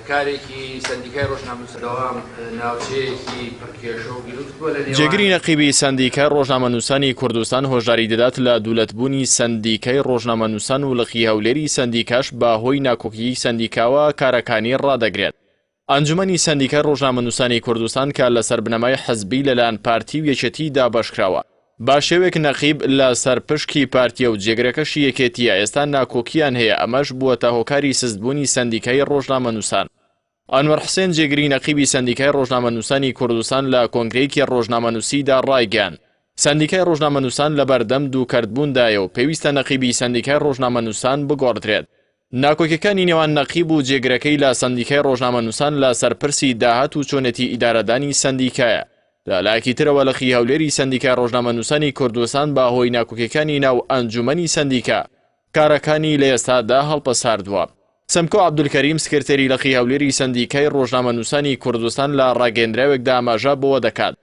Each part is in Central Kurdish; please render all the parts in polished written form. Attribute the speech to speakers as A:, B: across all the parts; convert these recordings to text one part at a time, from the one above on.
A: کارێکی سەندیکای ڕۆژنامەنووسان دەوام ناوچەیەکی پڕ کێشە و گرفت بووە لە نێوان.
B: جێگری نەقیبی سەندیکای ڕۆژنامەنووسانی کوردستان هۆشداری دەدات لە دوولەتبوونی سەندیکای ڕۆژنامەنووسان و لقی هەولێری سەندیکاش بە هۆی ناکۆکیی سەندیکاوە کارەکانی ڕادەگرێت. ئەنجومەنی سەندیکای ڕۆژنامەنووسانی کوردستان کە لەسەر بنەمای حزبی لەلایەن پارتی و یەکێتی دابەشکراوە، بە شێوەیەک نەقیب لە سەر پشکی پارتیە و جێگرەکەشی یەکێتیە، ئێستا ناکۆکییان هەیە، ئەمەش بووەتە هۆکاری سستبوونی سەندیکای ڕۆژنامەنووسان. ئەنوەر حسێن جێگری نەقیبی سەندیکای ڕۆژنامەنووسانی کوردستان لە کۆنگرەیەکی ڕۆژنامەنووسیدا ڕایگەیاند، سەندیکای ڕۆژنامەنووسان لەبەردەم دووکەرتبووندایە و پێویستە نەقیبی سەندیکای ڕۆژنامەنووسان بگۆڕدرێت. ناکۆکیەکانی نێوان نەقیب و جێگرەکەی لە سەندیکای ڕۆژنامەنووسان لە سەر پرسی داهات و چۆنێتی ئیدارەدانی سەندیکایە. لە لایەکی ترەوە لقی هەولێری سەندیکای ڕۆژنامەنووسانی کوردستان بە هۆی ناکۆکیەکانی ناو ئەنجومەنی سەندیکا کارەکانی لە ئێستادا هەڵپەساردووە. سمکۆ عەبدولکەریم سکرتێری لقی هەولێری سەندیکای ڕۆژنامەنووسانی کوردستان لە ڕاگەیەندراوێکدا ئاماژە بەوە دەکات،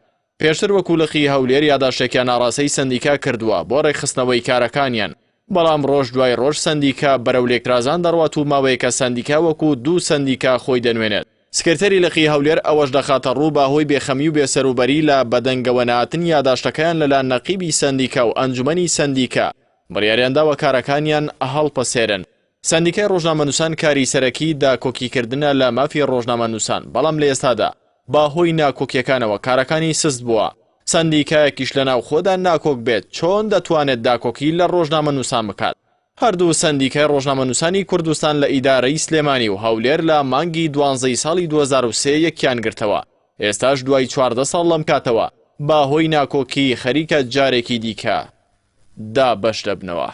B: پێشتر وەکو لقی هەولێر یاداشتێکیان ئاڕاستەی سەندیکا کردووە بۆ ڕێکخستنەوەی کارەکانیان، بەڵام ڕۆژ دوای ڕۆژ سەندیکا بەرەو لێکترازان دەڕوات و ماوەیەکە سەندیکا وەکو دوو سەندیکا خۆی دەنوێنێت. سکرتێری لقی هەولێر ئەوەش دەخاتەڕوو بە هۆی بێخەمی و بێسەروبەری لە بەدەنگەوەنەهاتنی یاداشتەکەیان لەلایەن نەقیبی سەندیکا و ئەنجومەنی سەندیکا بڕیاریانداوە کارەکانیان هەڵپەسێرن. سەندیکای ڕۆژنامەنووسان کاری سەرەکی داکۆکیکردنە لە مافی ڕۆژنامەنووسان، بەڵام لە ئێستادا بە هۆی ناکۆکیەکانەوە کارەکانی سست بووە، سەندیکایەکیش لە ناوخۆدا ناکۆک بێت چۆن دەتوانێت داکۆکی لە ڕۆژنامەنووسان بکات؟ هەردوو سەندیکای ڕۆژنامەنووسانی کوردستان لە ئیدارەی سلێمانی و هەولێر لە مانگی دوانزەی ساڵی 2003 یەکیان گرتەوە، ئێستاش دوای 14 ساڵ لەم کاتەوە بە هۆی ناکۆکی خەریکە جارێکی دیکە دابەش دەبنەوە.